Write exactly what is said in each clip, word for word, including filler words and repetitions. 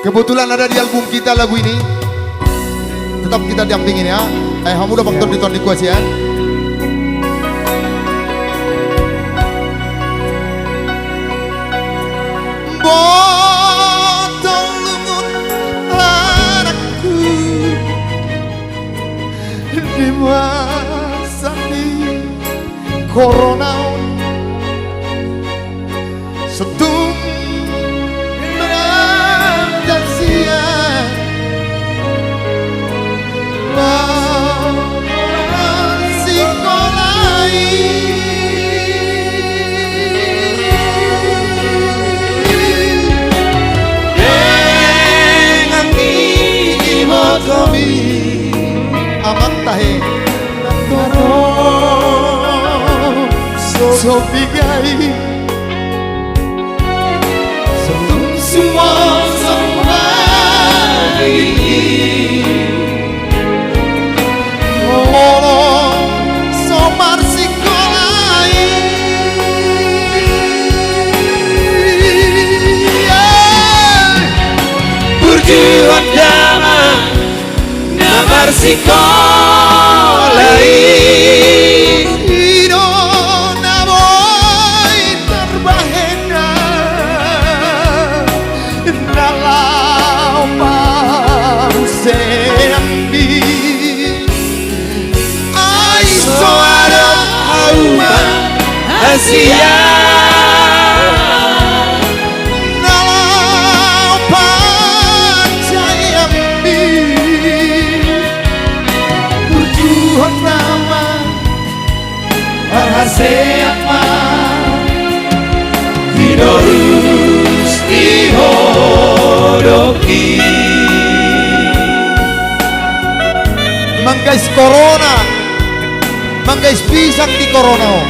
Kebetulan ada di album kita lagu ini. Tetap kita dampingin ya. Eh, hamu do pangtondi-tondi kuasian. Boto lungun anakku di masa ni corona on. Sotung menang dan siap. Masih kolai. Dengan ni motomi. Amang tahe. Toro. So, so pigai. Sotung sumosombagi. Molo so marsikolai. Burju on damang na marsikolai. I do na boi tarbahenna na laho parusean di. Ai so adong hauma hasian. Na laho pansai ami. Burju on damang, parhaseang ma, di torus di ho dohot i. Manggais corona. Manggais pisang di corona on.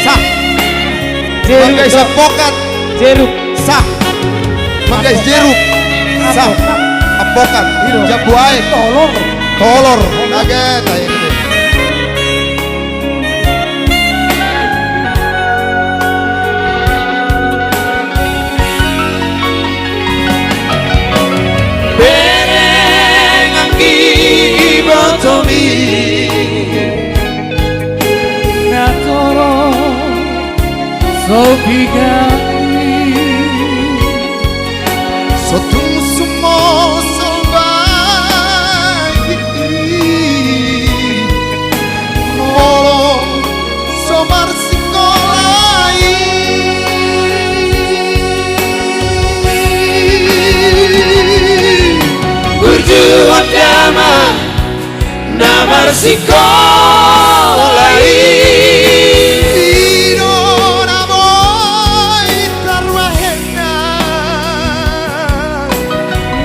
Sah. Jeruk. Manggais apokat. Jeruk. Sah. Manggais jeruk. Sah. Apokat. Apokat. Iya. Jambu aek. Tolor. Tolor. Kaget. Ayo, gitu. Bereng anggi ibotomi. Na torop so pigai. Sotung sumosombagi. Molo so marsikolai. Burju on damang na marsikolai. I do na boi tarbahenna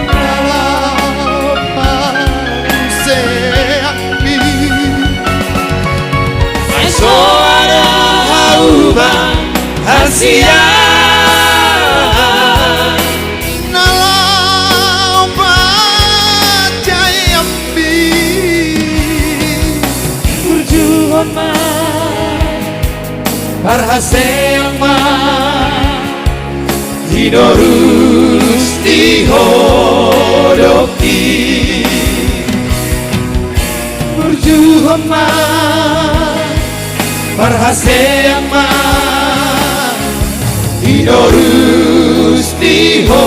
na laho parusean di. Ai so adong hauma hasian. Na laho pansai ami. Burju on ma, parhaseang ma, di torus di ho dohot i. Burju on ma, parhaseang ma, di torus di ho